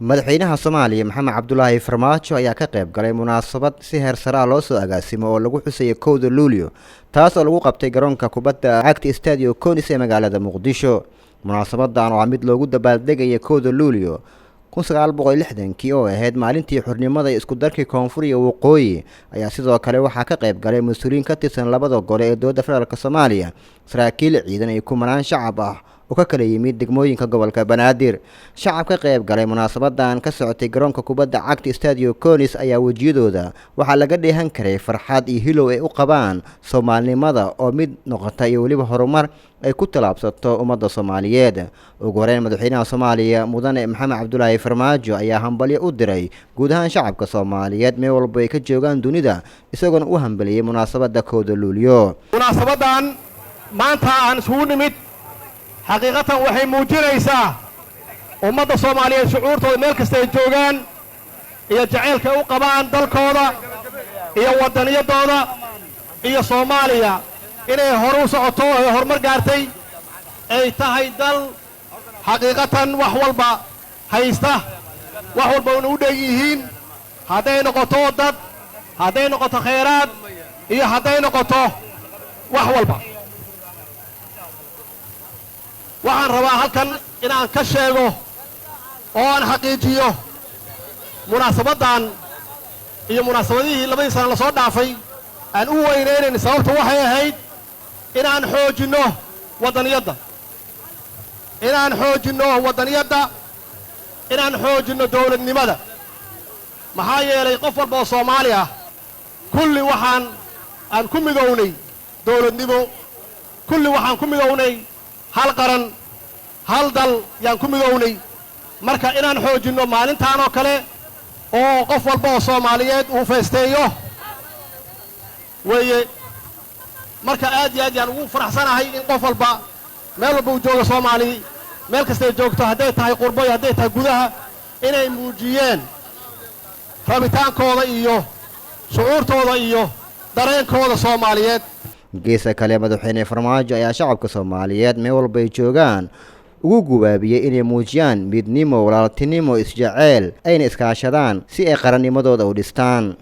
Madaxweynaha Soomaaliya Maxamed Cabdulaahi Farmaajo ayaa ka qayb galay munaasabad si heer sare ah loo soo agaasimo oo lagu xusayay 1-da Luulyo, taas oo lagu qabtay garoonka kubadda cagta Stadio Conis ee magaalada Muqdisho. Munaasabadan oo ah mid loogu dabaaldegaya 1-da Luulyo 1960-kii oo ahayd maalintii xornimada iyo isku darkii Koonfur iyo Waqooyi, ayaa sidoo kale waxaa ka qayb galay mas-uuliyiin ka tirsan labada gole ee dowladda federaalk Soomaaliya, saraakiil ciidan iyo kumanaan shacab ah oo ka kala yimid degmooyinka gobolka Banaadir. Shacab ka qayb galay munaasabadan ka socotay garoonka kubadda cagta Stadio Conis ayaa wejiyadooda waxaa laga dheehan karay farxad iyo hilow ay u qabaan soomaalinimada oo mid noqota iyo weliba horumar ay ku tallaabsato ummadda Soomaaliyeed. Ugu horeyn, madaxweynaha Soomaaliya Mudane Maxamed Cabdulaahi Farmaajo ayaa hambalyo u diray guud ahaan shacabka Soomaaliyeed meel walba ay ka joogaan dunida, isagoona u hambaliyey munaasabadda 1-da Luulyo. Munaasabadan maanta aan isugu nimid xaqiiqatan waxay muujinaysaa ummadda Soomaaliyeed shucuurtooda meel kasta ay joogaan iyo jacaylka ay u qabaan dalkooda iyo waddaniyadooda iyo Soomaaliya inay hore u socoto ay horumar gaartay, ay tahay dal xaqiiqatan wax walba haysta, wax walba una u dheeg yihiin, hadday noqoto dad, hadday noqoto khayraad iyo hadday noqoto wax walba. Waxaan rabaa halkan inaan ka sheego oo aan xaqiijiyo munaasabaddan iyo munaasabadihii labadii sana lasoo dhaafay aan u weynaynayn. Sababtu waxay ahayd inaan xoojinno waddaniyadda, inaan xoojinno waddaniyadda, inaan xoojinno dawladnimada. Maxaa yeelay qof walba oo Soomaali ah kulli waxaan aan ku midownay dawladnimo, kulli waxaan ku midownay hal qaran, hal dal yaan ku midownay. Marka inaan xoojinno maalintaan oo kale oo qof walba oo Soomaaliyeed uu feesteeyo weeye. Marka aad iyo aad yaan ugu faraxsanahay in qof walba meel walba uu joogo, Soomaali meel kastay joogto, hadday tahay qurbo iyo hadday tahay gudaha, inay muujiyeen rabitaankooda iyo shucuurtooda iyo dareenkooda Soomaaliyeed. Geesa kale, madaxweyne Farmaajo ayaa shacabka Soomaaliyeed meel walba ay joogaan ugu gubaabiyey inay muujiyaan midnimo, walaaltinimo, isjaceyl, ayna iskaashadaan si ay qarannimadooda u dhistaan.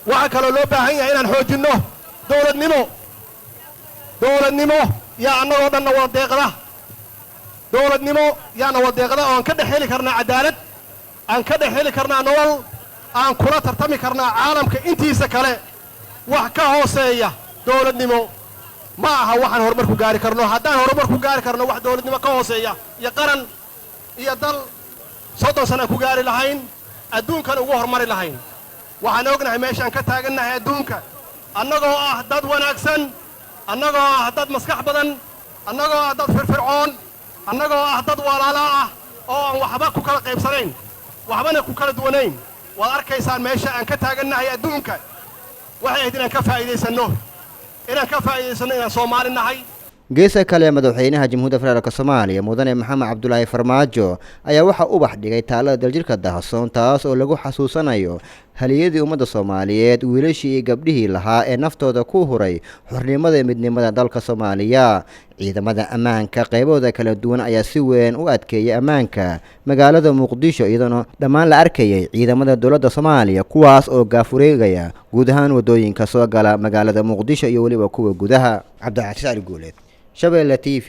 Waxaa kaloo loo baahan yahay inaan xoojinno dawladnimo. Dawladnimo yaa annagoo dhanna wada deeqda, dawladnimo yaana wada deeqda oo aan ka dhex heli karnaa cadaalad, aan ka dhex heli karnaa nolol, aan kula tartami karnaa caalamka intiisa kale. Wax ka hooseeya dawladnimo ma aha waxaan horumar ku gaari karno. Haddaan horumar ku gaari karno wax dawladnimo ka hooseeya iyo qaran iyo dal, 30 sana ku gaari lahayn, adduunkan ugu horumari lahayn. Waxaan ognahay meeshaan ka taagannahay adduunka, annagoo ah dad wanaagsan, annagoo ah dad maskax badan, annagoo ah dad firfircoon, annagoo ah dad walaalo ah oo aan waxba ku kala qaybsanayn, waxbana ku kala duwanayn. Waad arkaysaan meesha aan ka taagannahay adduunka. Waxay ahayd inaan ka faa'iidaysanno, inaan ka faa'iidaysanno inaan Soomaali nahay. Geesa kale, madaxweynaha Jamhuuriyadda Federaalk Soomaaliya Mudane Maxamed Cabdulaahi Farmaajo ayaa waxaa ubax dhigay taalada Daljirka Dahasoon, taas oo lagu xasuusanayo haliyadii ummadda Soomaaliyeed, wiilashii iyo gabdhihii lahaa ee naftooda ku huray xornimada iyo midnimada dalka Soomaaliya. Ciidamada ammaanka qaybahooda kala duwan ayaa si weyn u adkeeyay ammaanka magaalada Muqdisho, iyadoona dhammaan la arkayay ciidamada dowladda Soomaaliya kuwaas oo gaafureegaya guud ahaan waddooyinka soo gala magaalada Muqdisho iyo weliba kuwa gudaha. Cabdicasiis Cali Guuleed, Shabeelle TV.